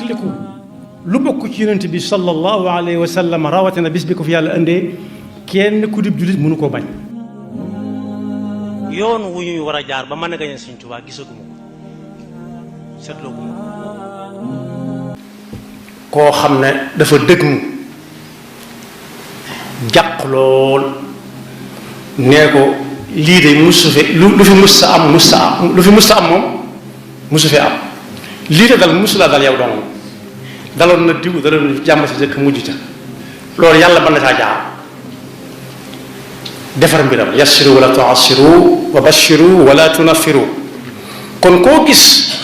fàttaliku lu bokk ci yonent bi sallallahu alayhi wa sallam rawatina bis bi ko fi yàlla indee kenn ku dib jullit mënu koo bañ. yoon wu ñuy war a jaar ba mën a gañe Sëñ Tuubaa gisaguma ko seetlooguma ko. koo xam ne dafa dëgg mu jàq lool nee ko lii de musu fi lu fi mus sa am lu fi mus sa am moom musu fi am lii de dal musu la dal yow dong daloon na diw daloon na jàmm si jëkk mujj ca loolu yàlla mën na saa jaar defar mbiram yassiru wala tuassiru wa bashiru wala tunaffiru. kon koo gis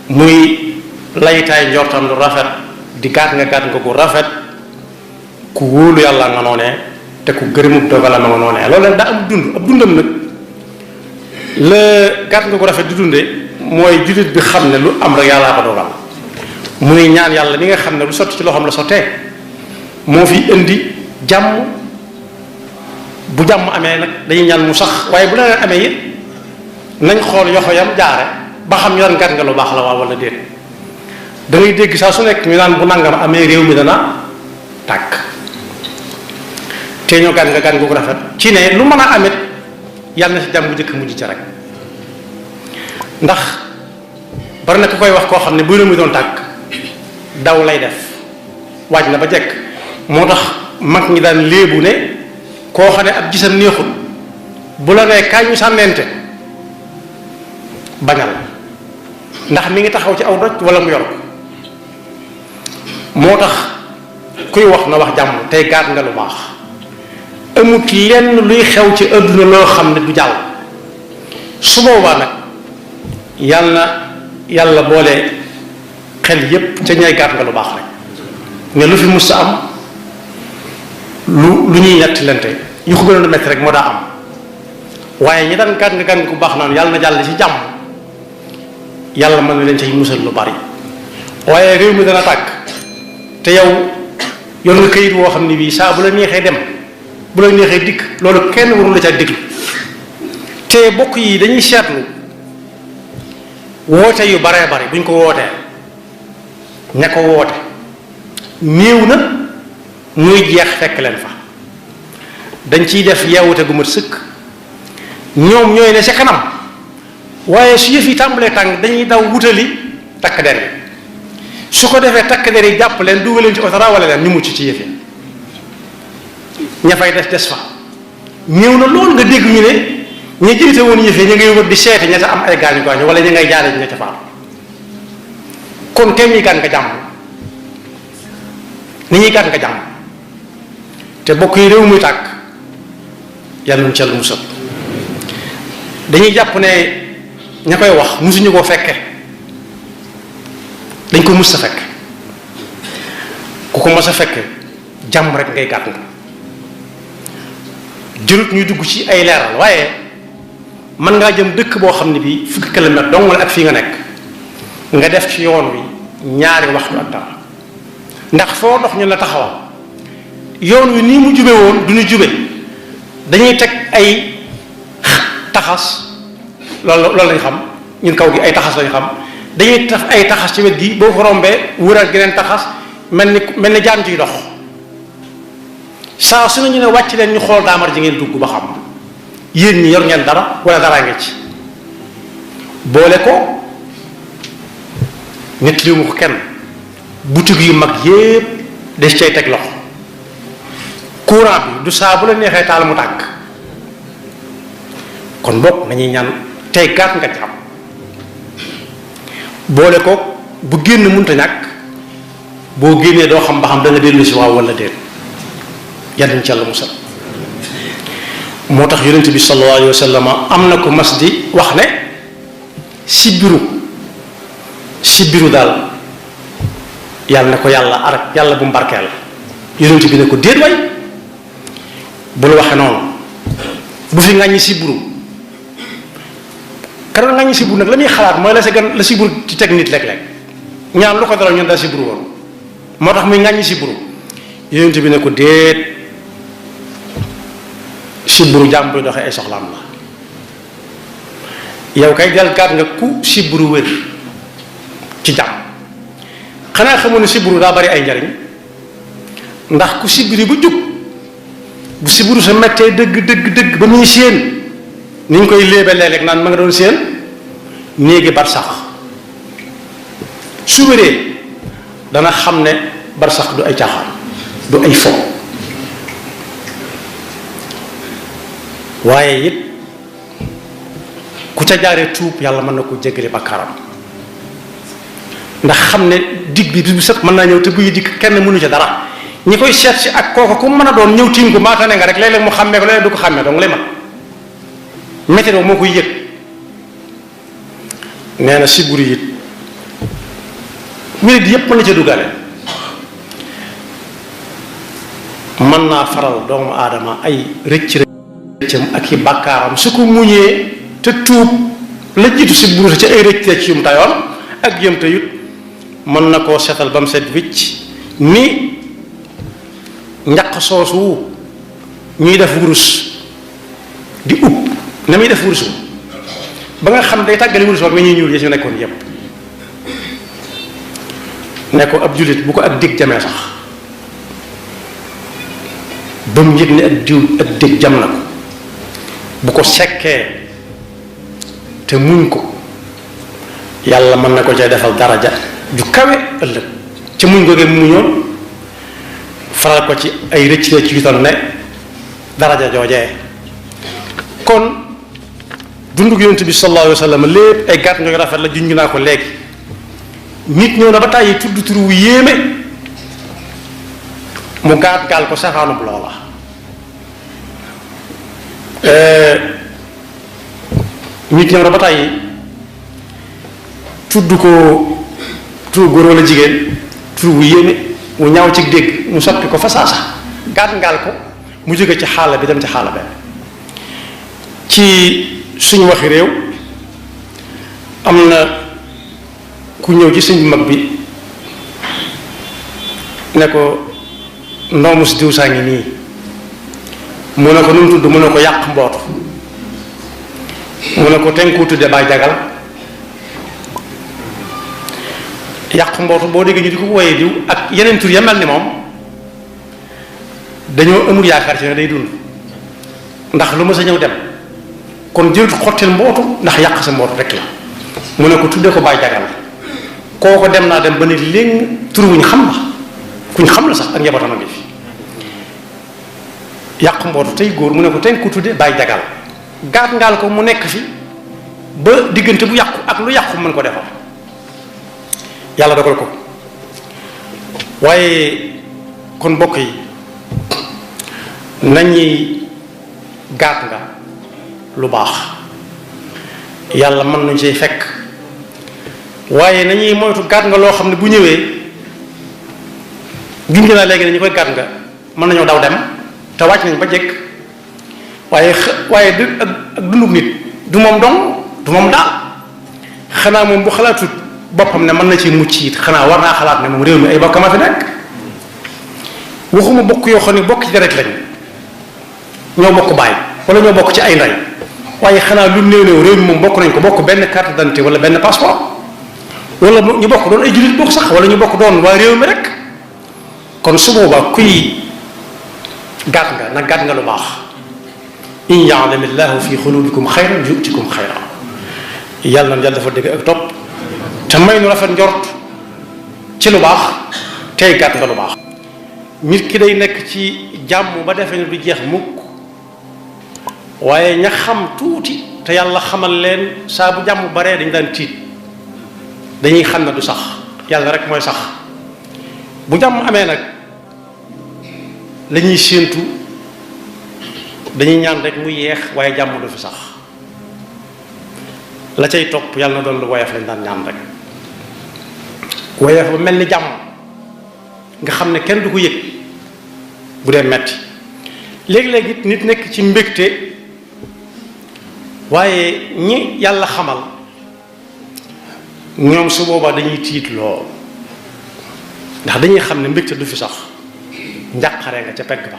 muy laytaay njortam lu rafet di gaat nga gu rafet ku wóolu yàlla nga noonee te ku gërëmub dogalam nga noonee loolu nag daa am dund ab dundam nag la gaat nga gu rafet di dundee mooy jullit bi xam ne lu am rek yàllaa ko dogal muy ñaan yàlla mi nga xam ne lu sotti ci loxoom la sottee moo fi indi jàmm. bu jàmm amee nag dañuy ñaan mu sax waaye bu leneen amee it nañ xool yoxo yam jaare ba xam yoon gaat nga lu baax la waa wala déet. da ngay dégg saa su nekk ñu naan bu nangam amee réew mi dana tàkk te ñoo gaat nga gu rafet ci ne lu mën a amit yàlla na si jàmm bu njëkk mujj ca rek ndax bari na ku koy wax koo xam ne bu réew mi doon tàkk daw lay def waaj na ba jekk moo tax mag ñi daan léebu ne koo xam ne ab gisam neexul bu la nee kaay ñu sànnente bañal ndax mi ngi taxaw ci aw doj wala mu yor ko moo tax kuy wax na wax jàmm tey gaat nga lu baax amut lenn luy xew ci àdduna loo xam ne du jàll su boobaa nag yàlla boole xel yépp ca ñay gaat nga lu baax rek ne lu fi mus sa am lu ñuy ñetti lente yu ko gënoon a metti rek moo daa am waaye ñi daan gaat nga ku baax naan yàlla na jàll ci jàmm yàlla mën na leen ci musal lu bari waaye réew mi dana tàkk te yow yor nga këyit woo xam ne bii saa bu la neexee dem bu la neexee dikk loolu kenn warul la ca déglu te bokk yi dañuy seetlu woote yu baree bari buñ ko wootee ña ko woote néew na muy jeex fekk leen fa dañ ciy def yeewute gu mat sëkk ñoom ñooy ne ci kanam waaye su yëf yi tàmbalee tàng dañuy daw wutali takk der yi su ko defee takk der yi jàpp leen dugal leen ci oto rawale leen ñu mucc ci yëf yi ña fay des fa ñëw na loolu nga dégg ñu ne ña jiite woon yëf yi ñu ngay wër di seeti ña ca am ay gaañu gaañu wala ña ngay jaare ña ca faatu kon kenn ñuy gaan nga jàmm ni ñuy gaan nga jàmm te bokk yi réew muy tàkk yàlla nu ci yàlla musal dañuy jàpp ne ña koy wax musuñu koo fekke dañ ko mus a fekk ku ko mas a fekke jàmm rek ngay gàtt nga jërut ñuy dugg ci ay leeral waaye mën ngaa jëm dëkk boo xam ne bii fukki kilomètre dong la ak fii nga nekk nga def ci yoon wi ñaari waxtu ak dara ndax foo dox ñu la taxawal yoon wi nii mu jube woon du ñu jube dañuy teg ay taxas loolu lañ xam ñun kaw gi ay taxas lañ xam dañuy taf ay taxas ci wet gi boo ko rombee wëral geneen taxas mel ni jaan ciy dox saa su ñu ne wàcc leen ñu xool daamar ji ngeen dugg ba xam yéen ñi yor ngeen dara wala daraa nga ci boole ko nit li mu ko kenn boutique yu mag yépp des cay teg loxo courant bi du saa bu la neexee taal mu tàkk kon bokk nañuy ñaan tey gaat nga jàmm boole ko bu génn mënta ñàkk boo génnee doo xam ba xam da nga dellu si waaw wala déet yàlla ci yàlla musal moo tax yonent bi sallallahu alayhi wa sallam am na ko mas di wax ne sibbiru daal yàlla na ko yàlla arak yàlla bu mbarkeel yonent bi ne ko déet way bul waxe noonu bu fi ngàññi sibbiru kara ngàññi sibbiru nag la muy xalaat mooy la sa gan la sibbiru ci teg nit léeg-léeg ñaan lu ko dara ñun daal sibbiru woon moo tax muy ngàññi sibbiru yonent bi ne ko déet sibbiru jàmm buy doxee ay soxlaam la yow kay del gaat nga ku sibbiru wér ci jàmm xanaa xamoon ne siburu daa bari ay njariñ ndax ku sibiri bu jug bu siburu sa mettee dëgg ba muy séen ni ñu koy léebe léeg-léeg naan ma nga doon séen néegi barsax su wéree dana xam ne barsax du ay caaxaan du ay fo waaye it ku ca jaaree tuub yàlla mën na ko jéggale bakkaaram ndax xam ne dig bi bu set mën naa ñëw te buy dikk kenn mënu ca dara ñi koy seet si ak kooku ku mën a doon ñëw tiim ko maatane nga rek léeg-léeg mu xàmmee ko léeg-léeg du ko xàmmee donc lay man météo moo koy yëg nee na siburu it wér yépp mën na ca duggale mën naa faral doomu aadama ay rëccam ak i bàkkaaram su ko muñee te tuub la jiitu siburu sa ci ay rëcc yum tayoon ak yëm te yut mën na koo setal ba mu set wicc ni njaq soosu ñuy def wurus di upp na muy def wurus ba nga xam day tàggale wurus wax nga ñuy ñuul yi ñu nekkoon yépp ne ko ab jullit bu ko ak dig jamee sax ba mu yëg ne ak dig jam na ko bu ko sekkee te muñ ko yàlla mën na ko cay defal daraja ju kawe ëllëg ca muñ googee mu muñoon faral ko ci ay rëcc ci yu toll ne daraja joojee kon dundu yonent bi sallallahu alayhi wa sallam lépp ay gàtt ñoo rafet la junj naa ko léegi nit ñëw na ba tàyyi tudd turu wu yéeme mu gaat gaal ko safaanub loola nit ñëw na ba tàyyi tudd ko turu góor wala jigéen turu wu yéeme mu ñaaw ci dégg mu soppi ko fa saasa gaat ngaal ko mu jóge ci xaala bi dem ci xaala benn ci suñu waxi réew am na ku ñëw ci suñu mag bi ne ko ndoomu si diw saa ngi nii mu ne ko nu mu tudd mu ne ko yàq mbootu mu ne ko tenku tudde baay jagal yàq mbootu boo déggee ñu di ko woyee diw ak yeneen tur ya mel ni moom dañoo amul yaakaar ci ne day dund ndax lu ma sa ñëw dem kon jëlut xottil mbootu ndax yàq sa mbootu rek la mu ne ko tudde ko baay jagal kooko dem naa dem ba ne léegi tur wuñ xam la kuñ xam la sax ak njabootam a ngi fi yàq mbootu tey góor mu ne ko tey ku tudde baay jagal gaat ngaal ko mu nekk fi ba diggante bu yàqu ak lu yàqu mën ko defar yàlla dogal ko waaye kon mbokk yi nañuy gaat nga lu baax yàlla mën nañu cay fekk waaye nañuy moytu gaat nga loo xam ne bu ñëwee junj naa léegi ne ñu koy gaat nga mën nañoo daw dem te wàcc nañ ba jekk waaye du ak dundub nit du moom dong du moom daal xanaa moom bu xalaatut boppam ne mën na ci mucc it xanaa war naa xalaat ne moom réew mi ay bokkama fi nekk waxuma bokk yoo xam ne bokk ci deret lañ ñoo bokk baay wala ñoo bokk ci ay ndey waaye xanaa lu néew néew réew mi moom bokk nañ ko bokk benn carte d'identité wala benn passeport wala ñu bokk doon ay jullit bokk sax wala ñu bokk doon waa réew mi rek kon su boobaa kuy gàtt nga nag gàtt nga lu baax in ya'lamillahu fi xulubikum xayran yu'tikum xayran yàlla na yàlla dafa dégg ak topp te may nu rafet njort ci lu baax tey gàtt nga lu baax nit ki day nekk ci jàmm ba defee ne du jeex mukk waaye ña xam tuuti te yàlla xamal leen saa bu jàmm baree dañ daan tiit dañuy xam ne du sax yàlla rek mooy sax bu jàmm amee nag lañuy séentu dañuy ñaan rek mu yeex waaye jàmm du fi sax la cay topp yàlla na doon lu woyof lañ daan ñaan rek woyof ba mel ni jàmm nga xam ne kenn du ko yëg bu dee metti léegi-léegi it nit nekk ci mbégte waaye ñi yàlla xamal ñoom su boobaa dañuy tiit lool ndax dañuy xam ne mbégte du fi sax njàqare nga ca pegg ba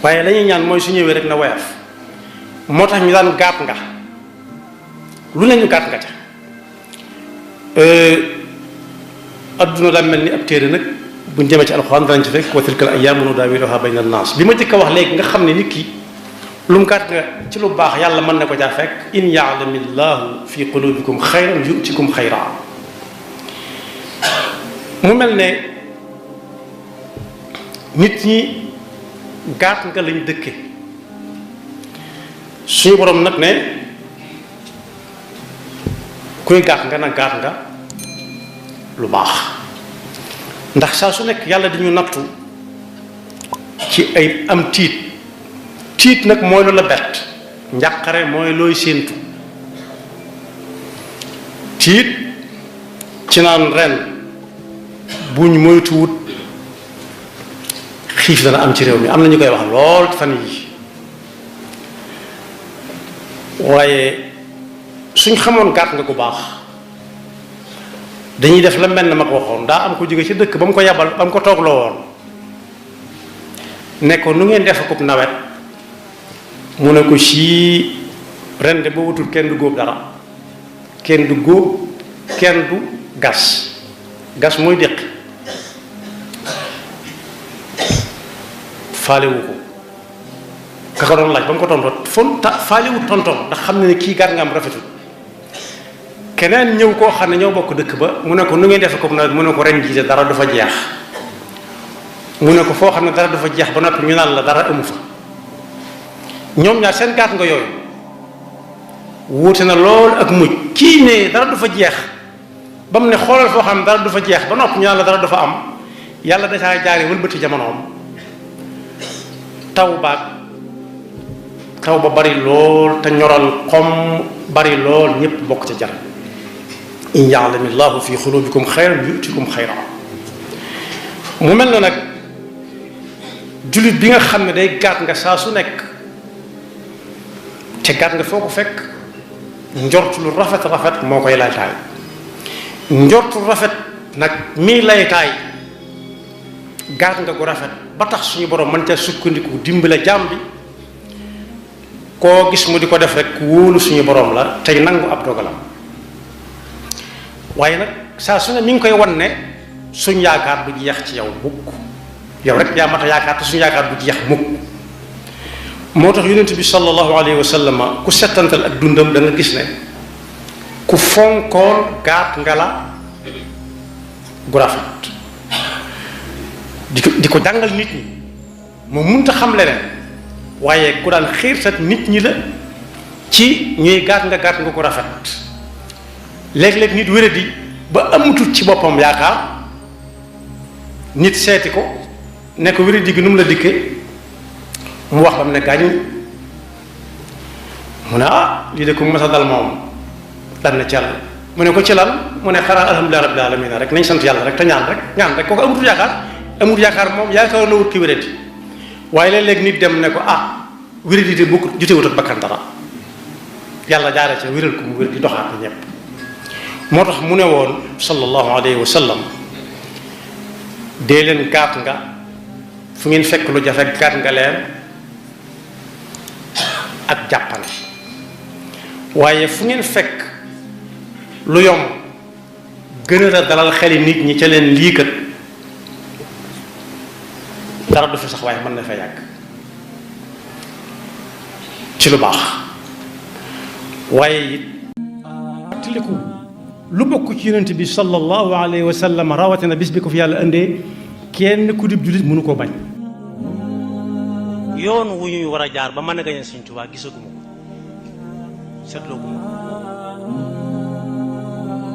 waaye lañuy ñaan mooy su ñëwee rek na woyof moo tax ñu daan gàtt nga lu ne ñu gàtt nga ca adduna daa mel ni ab téere nag buñ demee ci alxuraan danañ ci fekk wa tilkal ayyaamu nudaawiluhaa bayna naas bi ma jëkk a wax léegi nga xam ne nit ki lu mu gàtt nga ci lu baax yàlla mën na ko caa fekk in ya'lamillaahu fi quluubikum xayran yu'tikum xayran mu mel ne nit ñi gàtt nga lañ dëkke suñu borom nag ne kuy gàtt nga nag gàtt nga lu baax ndax saa su nekk yàlla dañu nattu ci ay am tiit nag mooy lu la bett njàqare mooy looy séentu tiit ci naan ren buñ moytuwut xiif dana am ci réew mi am na ñu koy wax lool fan yi waaye suñ xamoon gàtt nga ku baax dañuy def la mel na mag waxoon daa am ko jóge ci dëkk ba mu ko yabal ba mu ko toogloo woon ne ko nu ngeen def akub nawet mu ne ko sii ren de boo wutul kenn du góob dara kenn du góob kenn du gas mooy déq faalewu ko ka ko doon laaj ba mu ko tontoon faalewu tontoon ndax xam ne ne kii gàtt nga am rafetul keneen ñëw koo xam ne ñoo bokk dëkk ba mu ne ko nu ngeen defe ko nawet mu ne ko ren jii de dara du fa jeex mu ne ko foo xam ne dara du fa jeex ba noppi ñu naan la dara amu fa ñoom ñaar seen gàtt nga yooyu wuute na lool ak mujj kii ne dara du fa jeex ba mu ne xoolal foo xam ne dara du fa jeex ba noppi ñu naan la dara du fa am yàlla da saa jaare wëlbati jamonoom taw ba bari lool te ñoral xom bari lool ñépp bokk ca jar in ya'lamillahu fi qulubikum xayran yu'tikum xayran mu mel na nag jullit bi nga xam ne day gàtt nga saa su nekk te gàtt nga foo ko fekk njort lu rafet moo koy laytaay njort lu rafet nag mii laytaay gàtt nga gu rafet ba tax suñu borom mën ca sukkandiku dimbale jaam bi koo gis mu di ko def rek wóolu suñu borom la tey nangu ab dogalam waaye nag saa su ne mi ngi koy wan ne suñ yaakaar du jeex ci yow mukk yow rek yaa mat a yaakaar te suñu yaakaar du jeex mukk moo tax yonent bi sallallahu alayhi wa sallam ku settantal ak dundam da nga gis ne ku fonkoon gàtt nga la gu rafet di ko jàngal nit ñi moom mënut a xam leneen waaye ku daan xiirtat nit ñi la ci ñuy gàtt nga ko rafet léeg-léeg nit wéradi ba amatul ci boppam yaakaar nit seeti ko ne ko wéradi gi nu mu la dikke mu wax ba mu ne gàññ mu ne lii de ko masa dal moom dan na ci yàlla mu ne ko ci lan mu ne xanaa alhamdulilah rabbil alamin rek nañ sant yàlla rek te ñaan rek kooku amatul yaakaar moom yaakaar na wut ki wéradi waaye léeg-léeg nit dem ne ko wéradi de bokkut jotewut ak bakkan dara yàlla jaare ca wéral ko mu wér di doxaat ñépp moo tax mu ne woon sallallahu alayhi wa sallam dee leen gàtt nga fu ngeen fekk lu jafe gàtt nga leen ak jàppane waaye fu ngeen fekk lu yomb gën a dalal xeli nit ñi ca leen lii kat dara du fi sax waaye mën na fa yàgg ci lu baax waaye it fàttaliku lu bokk ci yonent bi sallallahu alayhi wa sallam rawatina bis bi ko fi yàlla indee kenn ku dib jullit mënu koo bañ yoon wu ñuy war a jaar ba mën a gañe Sëñ Tuubaa gisaguma ko seetloo guma ko